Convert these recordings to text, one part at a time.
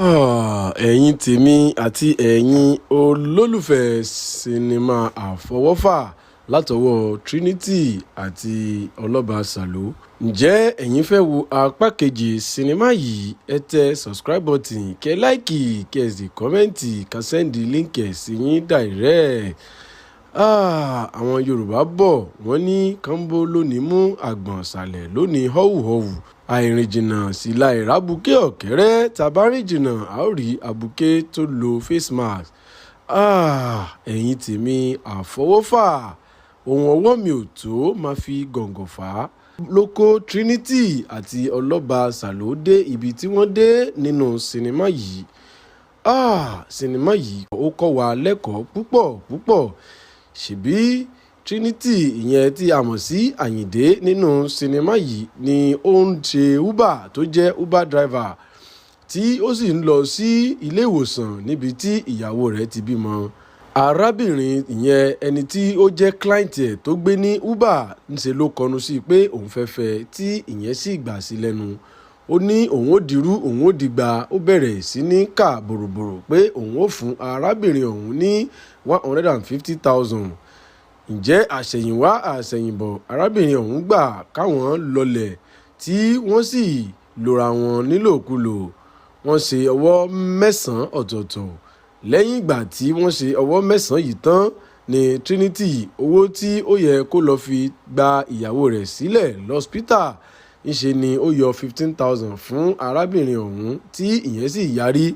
Ẹ̀yin tèmi àti ẹ̀yin olólùfẹ́ sinimá Àfọwọ́fà látọwọ́ Trinity àti Ọlọ́ba Sàló. Ǹjẹ́ ẹ̀yin fẹ́ wo apá kejì sinimá yìí? Ẹ tẹ subscribe button, kẹ like, kẹ sì comment, ká send link ẹ̀ sí yín direct. Àwọn Yorùbá bọ̀, wọ́n ní kánbó ló ní mú àgbọ̀n ṣàlẹ̀ lónìí họ́wùhọ́wù. Àìrìn jìnnà sí láì rábùkẹ́ ọ̀kẹ́rẹ́, tá bá rìn jìnnà, a ó rí abuké tó lo face mask. Ẹ̀yin tèmi, Àfọwọ́fà, ohun ọwọ́ mi ò tó máa fi gọ̀ǹgọ̀ fà á ló kó Trinity àti Ọlọ́ba Sàló dé ibi tí wọ́n dé nínú sinimá yìí. Sinimá yìí, ó kọ́ wa lẹ́kọ̀ọ́ púpọ̀ púpọ̀. Ṣèbí Trinity, ìyẹn tí a mọ̀ sí Àyìndé nínú sinimá yìí, ni ó ń ṣe Uber, tó jẹ́ Uber driver, tí ó sì ń lọ sí ilé ìwòsàn níbi tí ìyàwó rẹ̀ ti bímọ. Arábìnrin ìyẹn, ẹni tí ó jẹ́ client ẹ̀ tó gbé ní Uber, ńṣe ló kọnu sí pé òun fẹ́ fẹ́, tí ìyẹn sì gbà sí lẹ́nu. Ó ní òun ó dirú, òun ó digba. Ó bẹ̀rẹ̀ sí ní kà bòròbòrò pé òun ó fún arábìnrin ọ̀hún ní 150,000. Ǹjẹ́ àṣẹ̀yìnwá àṣẹ̀yìnbọ̀, arábìnrin ọ̀hún gbà káwọn lọlẹ̀, tí wọ́n sì lora wọn nílòkulò. Wọ́n ṣe ọwọ́ mẹ́sàn-án ọ̀tọ̀ọ̀tọ̀. Lẹ́yìn ìgbà tí wọ́n ṣe ọwọ́ mẹ́sàn-án yìí tán ní Trinity, owó tí ó yẹ kó lọ́ọ́ fi gba ìyàwó rẹ̀ sílẹ̀ lọ́sípítà, ńṣe ni ó yọ 15,000 fún arábìnrin ọ̀hún, tí ìyẹn sì yarí.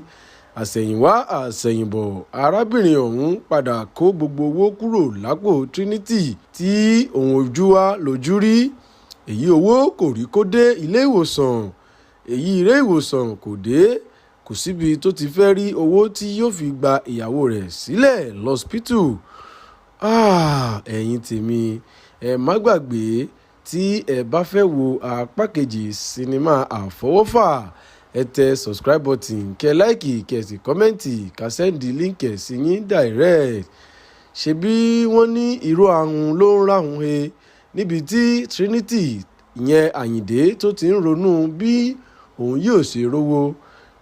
Àsẹ̀yìnwá àsẹ̀yìnbọ̀, arábìnrin ọ̀hún padà kó gbogbo owó kúrò lápò Trinity, tí òun ojú wa lójú rí. Èyí owó kò rí kó dé ilé ìwòsàn, èyí ilé ìwòsàn kò dé. Kò síbi tó ti fẹ́ rí owó tí yóò fi gba ìyàwó rẹ̀ sílẹ̀ lọ́sibítù. Ẹ̀yin tèmi, ẹ má gbàgbé, tí ẹ bá fẹ́ wo apá kejì sinimá Àfọwọ́fà, ẹ tẹ subscribe button, kẹ like, kẹ sì comment, ká send link ẹ̀ sí yín direct. Ṣebí wọ́n ní irú ahun ló ń ráhùn he. Níbi tí Trinity, ìyẹn Àyìndé, tó ti ń ronú bí òun yóò ṣe rówó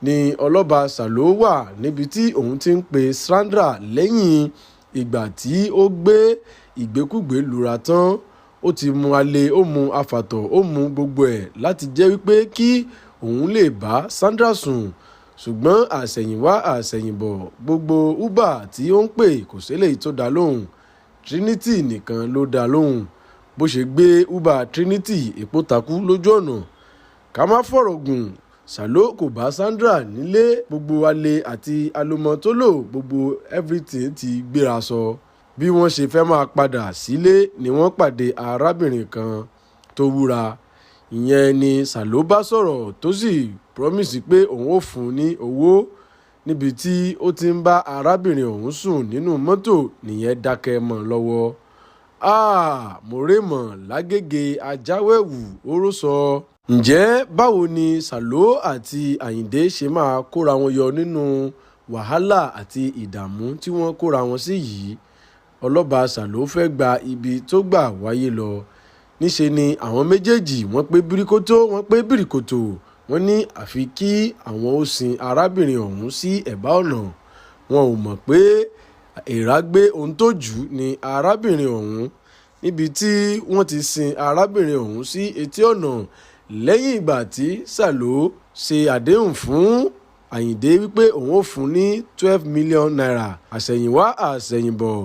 ní Ọlọ́ba Sàló wà níbi tí òun ti ń pe Sandra. Lẹ́yìn ìgbà tí ó gbé ìgbékúgbèé lura tán, ó ti mú alẹ́, ó mú afàtọ̀, ó mú gbogbo ẹ̀ láti jẹ́ wípé kí òun lè bá Sandra sùn. Ṣùgbọ́n àṣẹ̀yìnwá àṣẹ̀yìnbọ̀, gbogbo Uber tí ó ń pè, kò séléyìí tó dá lóhùn. Trinity nìkan ló dá lóhùn. Bó ṣe gbé Uber Trinity, epo takú lójú ọ̀nà. Ká má fọ̀rọ̀ gùn, Sàló kò bá Sandra nílé. Gbogbo alẹ́ àti alomọ tó lò, gbogbo everything ti gbéra sọ. Bí wọ́n ṣe fẹ́ máa padà sílé ni wọ́n pàdé arábìnrin kan tó wúra. Ìyẹn ni Sàló bá sọ̀rọ̀, tó sì promise pé òun ó fún un ní owó. Níbi tí ó ti ń bá arábìnrin ọ̀hún sùn nínú mọ́tò nìyẹn dákẹ́ mọ́ lọ́wọ́. Mọ̀rẹ́mọ̀ lágége ajáwẹ̀wù oró sọ. Ǹjẹ́ báwo ni Sàló àti Àyìndé ṣe máa kóra wọn yọ nínú wàhálà àti ìdààmú tí wọ́n kóra wọn sí yìí? Ọlọ́ba Sàló fẹ́ gba ibi tó gbà wáyé lọ. Níṣẹ́ ni àwọn méjèèjì wọ́n pé bíríkótó, wọ́n pé bíríkótó. Wọ́n ní àfi kí àwọn ó sin arábìnrin ọ̀hún sí ẹ̀bá ọ̀nà. Wọn ò mọ̀ pé èèrà gbé ohun tó jù ní arábìnrin ọ̀hún. Níbi tí wọ́n ti sin arábìnrin ọ̀hún sí etí ọ̀nà, lẹ́yìn ìgbà tí Sàló ṣe àdéhùn fún Àyìndé wípé òun ó fún un ní ₦12 million. Àsẹ̀yìnwá àsẹ̀yìnbọ̀,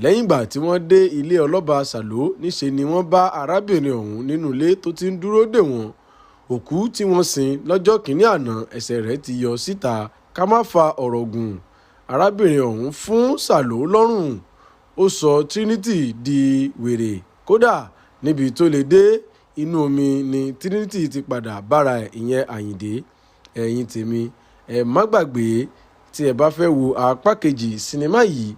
lẹ́yìn ìgbà tí wọ́n dé ilé Ọlọ́ba Sàló, níṣẹ́ ni wọ́n bá arábìnrin ọ̀hún nínú ilé tó ti ń dúró dè wọ́n. Òkú tí wọ́n sin lọ́jọ́ kìíní àná, ẹsẹ̀ rẹ̀ ti yọ síta. Ká má fa ọ̀rọ̀ gùn, arábìnrin ọ̀hún fún Sàló lọ́rùn, ó sọ Trinity di wèrè. Kódà níbi tó lè dé, inú omi ni Trinity ti padà bára ẹ̀, ìyẹn Àyìndé. Ẹ̀yin tèmi, ẹ má gbàgbé, tí ẹ bá fẹ́ wo apá kejì sinimá yìí,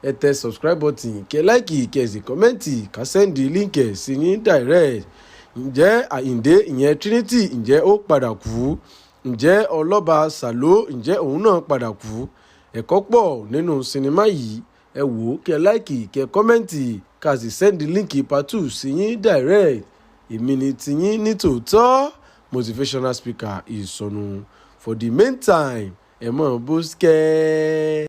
ẹ tẹ subscribe button, kẹ like, kẹ sì comment, ká send link ẹ̀ sí yín direct. Ǹjẹ́ Àyìndé, ìyẹn Trinity, ǹjẹ́ ó padà kú? Ǹjẹ́ Ọlọ́ba Sàló, ǹjẹ́ òun náà padà kú? Ẹ̀kọ́ pọ̀ nínú sinimá yìí. Ẹ wò ó, kẹ like, kẹ comment, ká sì send link part two sí yín direct. Èmi ni tiyín ní tòótọ́, motivational speaker Ìsọ̀nù. For the meantime. Ẹ̀ mọ̀ bó skẹ́ẹ́.